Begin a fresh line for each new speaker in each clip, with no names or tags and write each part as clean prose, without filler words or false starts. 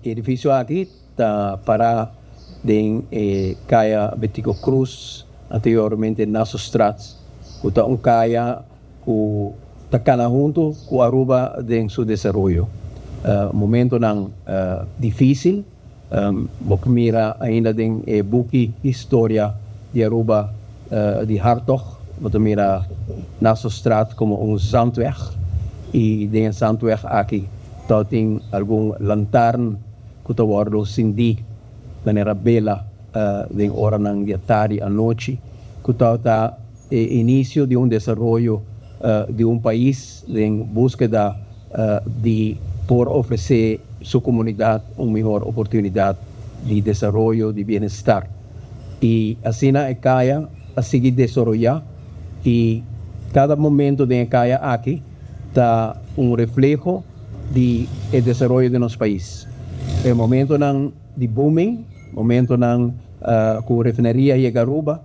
Edificio aki ta para den e Caya Betico Croes, anteriormente Nassaustraat, cu ta un caya cu ta cana hunto cu Aruba den su desaroyo. Momentonan dificil, bo por mira ainda den e buki Historia di Aruba di Hartog, bo ta mira Nassaustraat como un zandweg y den e zandweg aki ta tin algun lantaarn cu ta wordo cindi manera bela den oranan di atardi anochi cu ta ta e inicio di un desaroyo di un pais den buskeda di por ofrece su comunidad un mihor oportunidad di desaroyo di bienestar. Y asina e caya a sigui desaroya y cada momento den e caya aki ta un refleho di e desaroyo di nos pais. E momentonan di booming, momentonan cu refineria yega Aruba,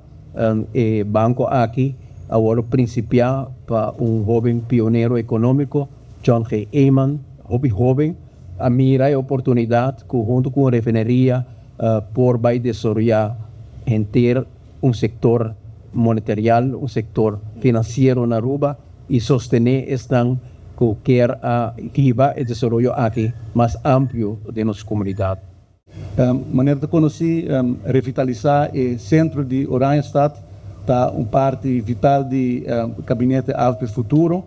E banco aki a wordo principia pa un hoben pionero economico, John G. Eman, hopi hoben, a mira e oportunidad cu hunto cu un refineria por bay desaroya henter un sector monetarial, un sector financiero na Aruba y sostene esnan cu kier a hiba e desaroyo aki mas amplio den nos comunidad.
Manera ta konosí, revitalisá e sentro di Oranjestad ta un parti vital di Gabinete Avp Futuro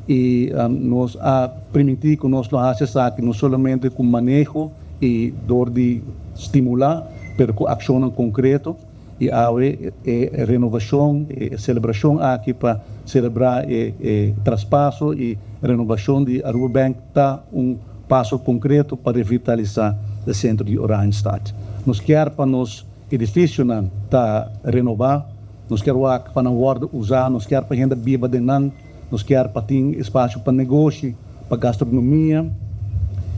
i nos a primintí ku nos lo hasi esaki no solamente ku maneho i dor di stimulá, pero ku akshonnan konkreto. I awe e renovashon, e selebrashon aki pa selebrá e traspaso i renovashon di Aruba Bank ta un paso konkreto pa revitalisá e sentro di Oranjestad. Nos kier pa nos edifisionan ta renobá, nos kier wak pa nan wòrdu usá, nos kier pa hende biba den nan, nos kier pa tin espasio pa negoshi, pa gastronomia.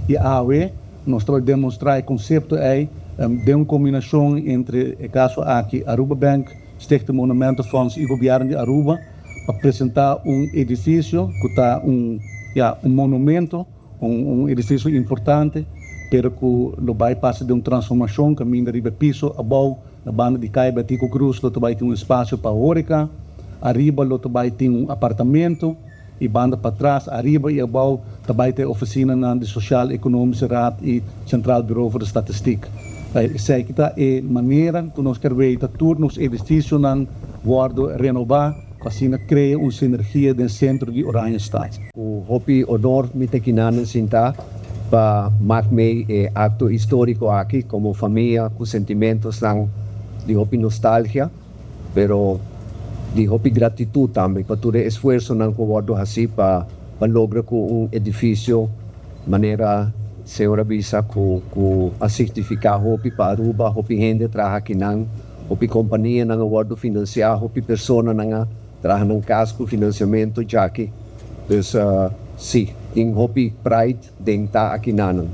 I awe nos ta bai demostrá e konsepto ei den un kombinashon entre e kaso aki Aruba Bank, Stichting Monumentenfonds i Gobièrnu di Aruba pa presentá un edifisio ku ta un, ya, un monumento, un edifisio importante, pero ku lo bai pasa den un transformashon kaminda riba e piso abou na banda di Kaya Betico Croes lo ta bai tin un espasio pa horeca, ariba lo ta bai tin un apartamento. E banda patras, ariba i abou, ta bai ta e ofisinanan di Sociaal Economische Raad i Centraal Bureau voor de Statistiek. Esei ki ta e manera ku nos ker weta tur nos edifisionan wòrdu renobá pa asina krea un sinergia den sentro di Oranjestad.
Ku hopi honor mi ta kinanan sintá pa mak mei e akto históriko aki komo famia ku sentimentosnan di hopi nostalgia. Pero di hopi gratitud tambe pa tur e esfuersonan cu a wordo haci pa pa logra cu un edificio manera señor a bisa cu cu a significa hopi pa Aruba, hopi hende a traha akinan, hopi companianan a wordo financia, hopi personanan a traha nan cas cu financiamento djaki. Dus si, tin hopi pride den ta akinanan.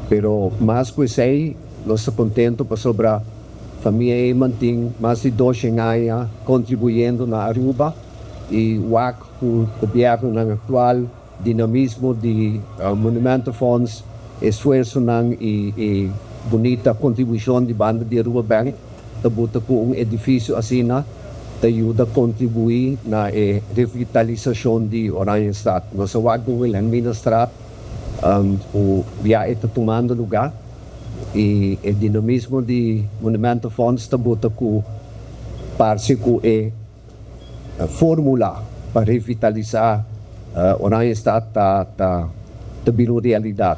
Pero mas cu esey nos ta contento pasobra Famia Eman tin mas di doshen aña contribuyendo na Aruba y wak cu gobiernonan actual, dinamismo di Monumentenfonds, esfuerzonan y e bunita contribucion di banda di Aruba Bank ta buta cu un edificio asina ta yuda contribui na e revitalisacion di Oranjestad. Nos a wak den Wilhelminastraat cu ya e ta tumando lugar. I e dinamismo di Monumentenfonds ta bota ku parse ku e formula pa revitalisá Oranjestad ta ta bira un realidat.